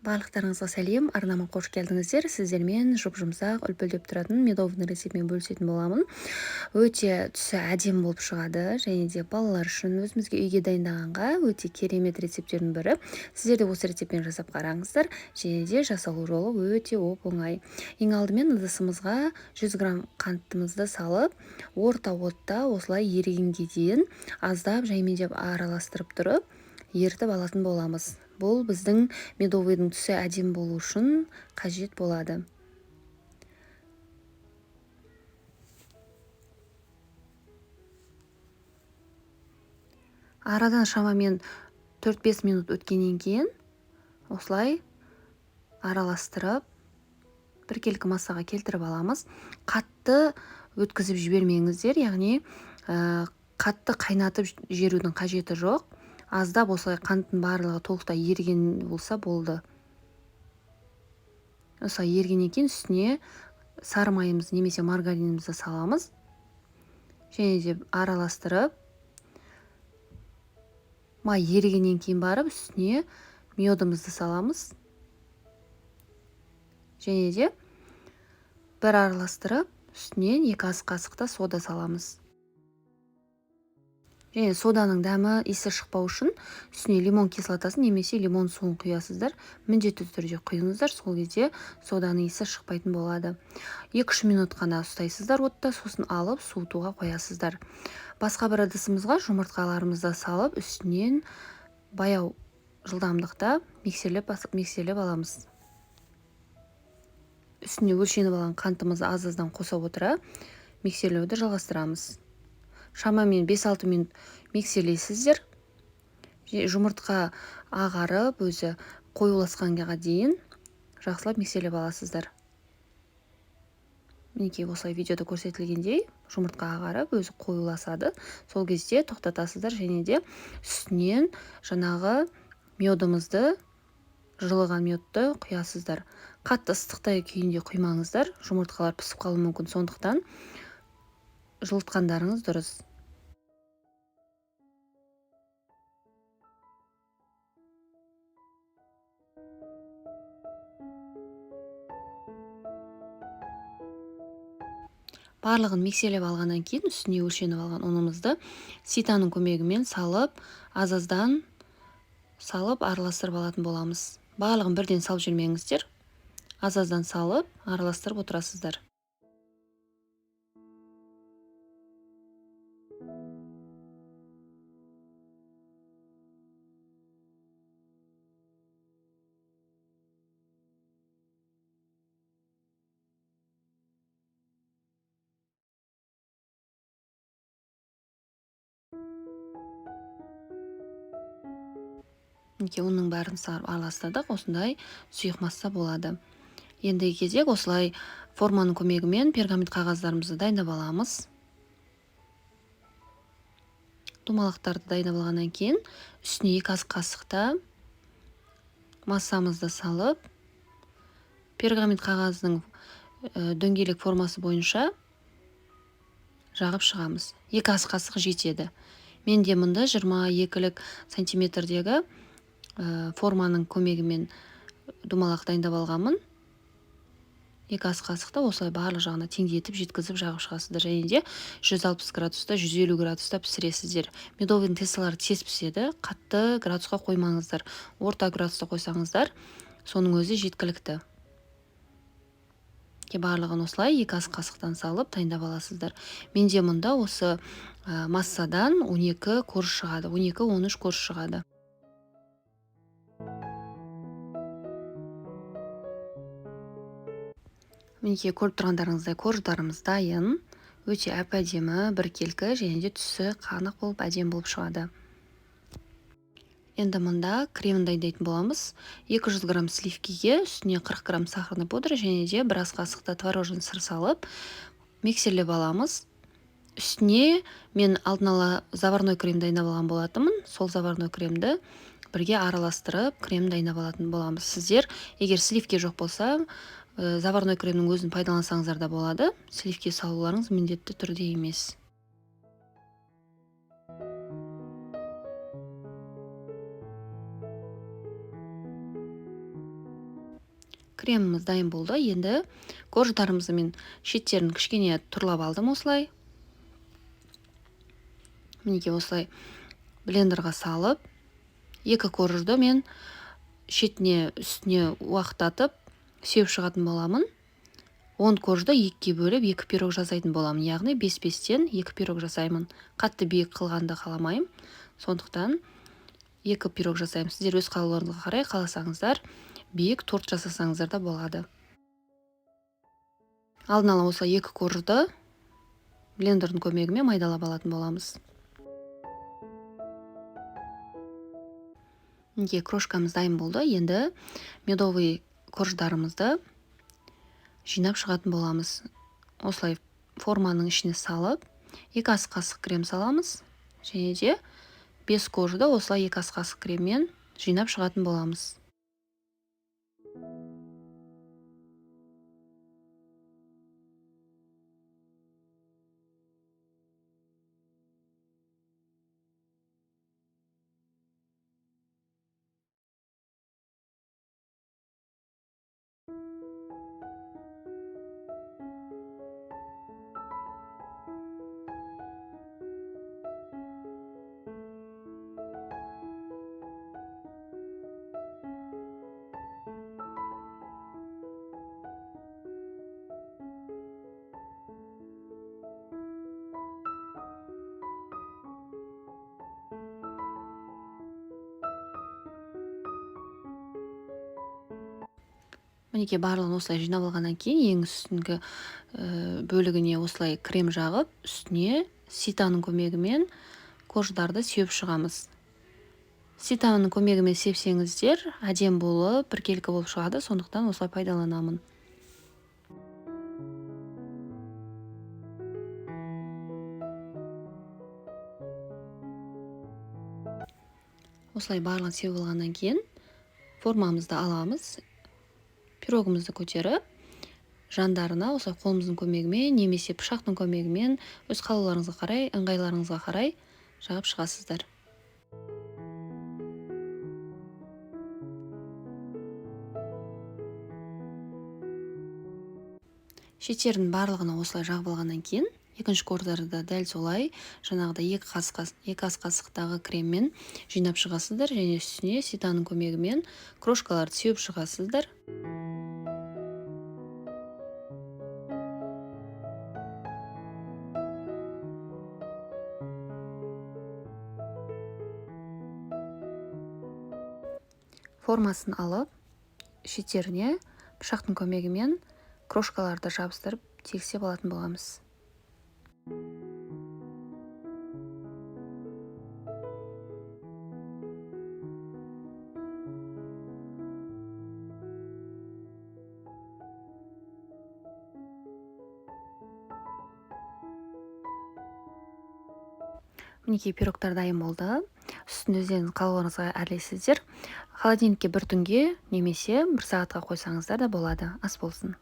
Барлықтарыңызға сәлем, арнама қош келдіңіздер. Сіздермен жұп-жұмсақ, үлпілдеп тұратын медовый рецептімен бөлісетін боламын. Өте түсі әдемі болып шығады, және де балалар үшін өзімізге үйге дайындағанға өте керемет рецепттердің бірі. Сіздер де осы рецептпен жасап қараңыздар, және де жасалу жолы өте оп-оңай. Ең алдымен ыдысымызға 100 грамм қантымызды салып, орта отта осылай ерігенге дейін аздап жаймендеп араластырып тұрып, ерітіп алатын боламыз. Бұл біздің медовыйдың түсі әдемі болу үшін қажет болады. Арадан шамамен 4-5 минут өткеннен кейін осылай араластырып, біркелкі массаға келтіріп аламыз. Қатты өткізіп жібермеңіздер, яғни, қатты қайнатып жіберудің қажеті жоқ. Аздап осылай қанттың барлығы толықтай еріген болса болды. Осылай ерігеннен кейін үстіне сары майымыз немесе маргаринімізді саламыз. Және де араластырып, май ерігеннен кейін барып үстіне медімізді саламыз. Және де бір араластырып, үстінен 2 ас қасықта сода саламыз. Және соданың дәмі иісі шықпау үшін үстіне лимон кислотасын немесе лимон суын құясыздар. Міндетті түрде құйыңыздар, сол кезде соданың иісі шықпайтын болады. 2-3 минут қана ұстайсыздар отта, сосын алып суытуға қоясыздар. Басқа бір ыдысымызға жұмыртқаларымызды салып, үстінен баяу жылдамдықта миксерлеп аламыз. Үстіне өлшеніп алған қантымызды аз-аздан қоса отыра миксерлеуді жалғастырамыз. Шамамен 5-6 минут миксерлейсіздер. Жұмыртқа ағарып, өзі қоюласқанға дейін жақсылап миксерлеп аласыздар. Мінекей осылай видеода көрсетілгендей жұмыртқа ағарып, өзі қоюласады. Сол кезде тоқтатасыздар және де үстінен жаңағы медімізді, жылыған медті құясыздар. Қатты ыстықтай күйінде құймаңыздар, жұмыртқалар пісіп қалуы мүмкін, сондықтан жылытқандарыңыз дұрыс. Барлығын миксерлеп алғаннан кейін үстіне өлшеніп алған ұнымызды ситаның көмегімен салып, аз-аздан салып араластырып алатын боламыз. Барлығын бірден салып жібермеңіздер. Аз-аздан салып араластырып отырасыздар. Мінекей ұнның бәрін салып араластырдық, осындай сұйық масса болады. Ендігі кезек осылай форманың көмегімен пергамент қағаздарымызды дайындап аламыз. Домалақтарды дайындап алғаннан кейін үстіне 2 ас қасықта массамызды салып, пергамент қағазының дөңгелек формасы бойынша жағып шығамыз. 2 ас қасық жетеді. Менде мұнда жиырма екілік сантиметрдегі форманың көмегімен домалақ дайындап алғанмын. 2 ас қасықты осылай барлық жағына теңдей етіп жеткізіп жағып шығасыздар. Және де 160 градуста, 150 градуста пісіресіздер. Медовыйдың тесталары тез піседі, қатты градусқа қоймаңыздар. Орта градуста қойсаңыздар, соның өзі жеткілікті. Барлығын осылай 2 ас қасықтан салып дайындап аласыздар. Менде мұнда осы массадан 12 корж шығады, он екі, он үш корж шығады. Мінекей көріп тұрғандарыңыздай корждарымыз дайын. Өте әп-әдемі, біркелкі және де түсі қанық болып, әдемі болып шығады. Енді мұнда кремін дайындайтын боламыз. 200 грамм сливкиге үстіне 40 грамм сахарный пудра және де бір ас қасықта творожный сыр салып миксерлеп аламыз. Үстіне мен алдын ала заварной крем дайындап алған болатынмын. Сол заварной кремді бірге араластырып крем дайындап алатын боламыз. Сіздер егер сливки жоқ болса, заварной кремнің өзін пайдалансаңыздар да болады. Сливки салуларыңыз міндетті түрде емес. Креміміз дайын болды. Енді корждарымызды мен шеттерін кішкене тұрлап алдым осылай. Мінекей осылай блендерға салып, 2 коржды мен шетіне үстіне уақтатып сеуіп шығатын боламын. 10 коржды 2-ге бөліп 2 пирог жасайтын боламын. Яғни 5-5-тен 2 пирог жасаймын. Қатты биік қылғанды қаламаймын. Сондықтан 2 пирог жасаймын. Сіздер өз қалауларыңызға қарай қаласаңыздар биік торт жасасаңыздар да болады. Алдын ала осылай 2 коржды блендердің көмегімен майдалап алатын боламыз. Мінекей крошкамыз дайын болды. Енді медовый корждарымызды жинап шығатын боламыз. Осылай форманың ішіне салып, 2 ас қасық крем саламыз. Және де 5 коржды осылай 2 ас қасық креммен жинап шығатын боламыз. Мінекей барлығын осылай жинап алғаннан кейін ең үстіңгі бөлігіне осылай крем жағып, үстіне ситаның көмегімен корждарды сеуіп шығамыз. Ситаның көмегімен сепсеңіздер, әдемі болып, біркелкі болып шығады, сондықтан осылай пайдаланамын. Осылай барлығын сеуіп алғаннан кейін формамызды аламыз. Пирогымызды көтеріп, жандарына осылай қолымыздың көмегімен немесе пышақтың көмегімен өз қалауларыңызға қарай, ыңғайларыңызға қарай жағып шығасыздар. Шеттердің барлығына осылай жағып алғаннан кейін екінші корждарды да дәл солай жаңағыдай 2 ас қасықтағы креммен жинап шығасыздар және үстіне ситаның көмегімен крошкаларды сеуіп шығасыздар. Формасын алып, шеттеріне пышақтың көмегімен крошкаларды жабыстырып тегістеп алатын боламыз. Мінекей пирогтар дайын болды. Үстін өздеріңіз қалауларыңызға әрлейсіздер. Холодильникке бір түнге немесе бір сағатқа қойсаңыздар да болады. Ас болсын.